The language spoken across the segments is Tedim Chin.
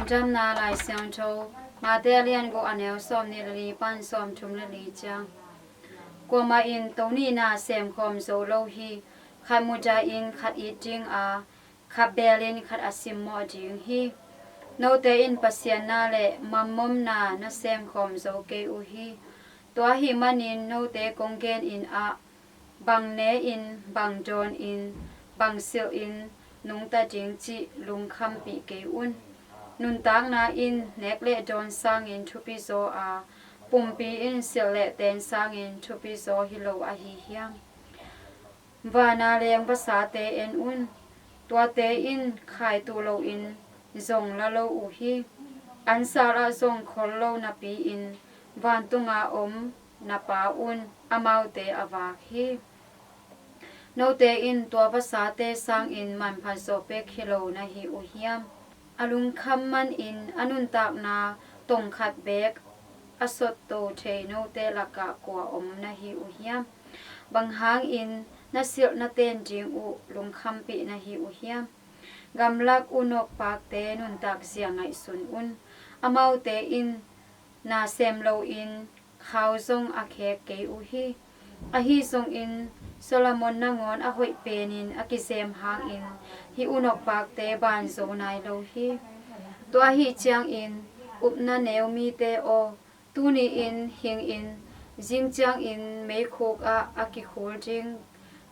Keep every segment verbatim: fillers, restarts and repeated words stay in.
Damna Lai Siangtho, Mate a lian guk, a neu sawm nih le li pan sawm thum le li ciang. Kuamah in to nihna semkhawm zo lo hi. Khat mudah in khat it ding a, khat beel in khat a simmawh ding hi. Note in Pasian na le mammon na na semkhawm zo kei uh hi. Tua ahih manin note kong genin ah, bang ne in, bang dawn in, bang silh in nungta ding cih lungkhampih kei un. Nuntakna in nek le dawn sangin thupi zaw a, pumpi in silh le ten sangin thupi zaw hi lo ahi hiam? Vana leng vasate en un. Tuate in khaitu loin zong la lo uh hi. An sal ah zong khol lo napi-in vantunga om na Pa un amaute a vak hi. Note in tua vasate sangin manpha zawh pek hi lo na hi uh hiam? A lungkham manin a nuntakna tongkhat beek a sotto thei note lakah kua om na hi uh hiam? Bang hangin na silh na ten ding uh lungkhampih na hi uh hiam? Gamlak unawk pakte nuntak zia ngaihsun un. Amaute in na sem loin khau zong a khek kei uh hi. Ahi zongin Solomon nangawn a hoih penin a kizem hangin hih unawk pakte ban zo nai lo hi. Tua ahih ciangin upna neu mite aw, tuni-in hingin, zing ciangin meikhuk ah a kikhul ding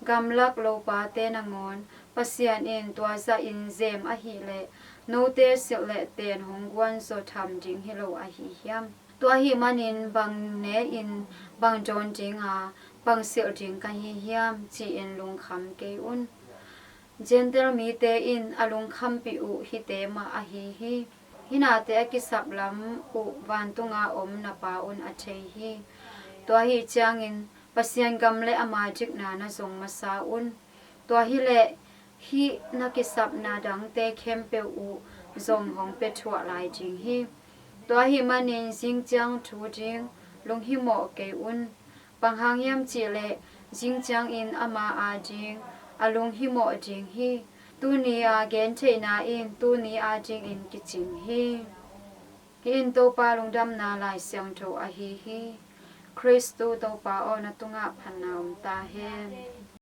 gamlak lopate nangawn Pasian in tua zahin zem ahileh note silh le ten hong guan zaw tham ding hi lo ahi hiam? Tua ahih manin bang ne in bang dawn dinga bang silh ding ka hi hiam, ci-in lungkham kei un. Gentile mite in a lungkhampih uh hihte mah ahi hi. Hih nate a kisap lam uh vantunga om na Pa un a thei hi. Tua ahih ciangin Pasian gam le ama dikna na zong masa un. Tua hileh hih na kisapna dangte khempeuh uh zong hong pia thuah lai ding hi. Tua ahih manin zing ciang thu ding lunghimawh kei un. Bang hang hiam cihleh zing ciangin ama ading a lunghimawh ding hi. Tuni a gentheihna in tuni adingin kicing hi. Hih in Topa lungdamna Lai Siangtho ahi hi. Khristu Topa aw, na tungah phatna om ta hen.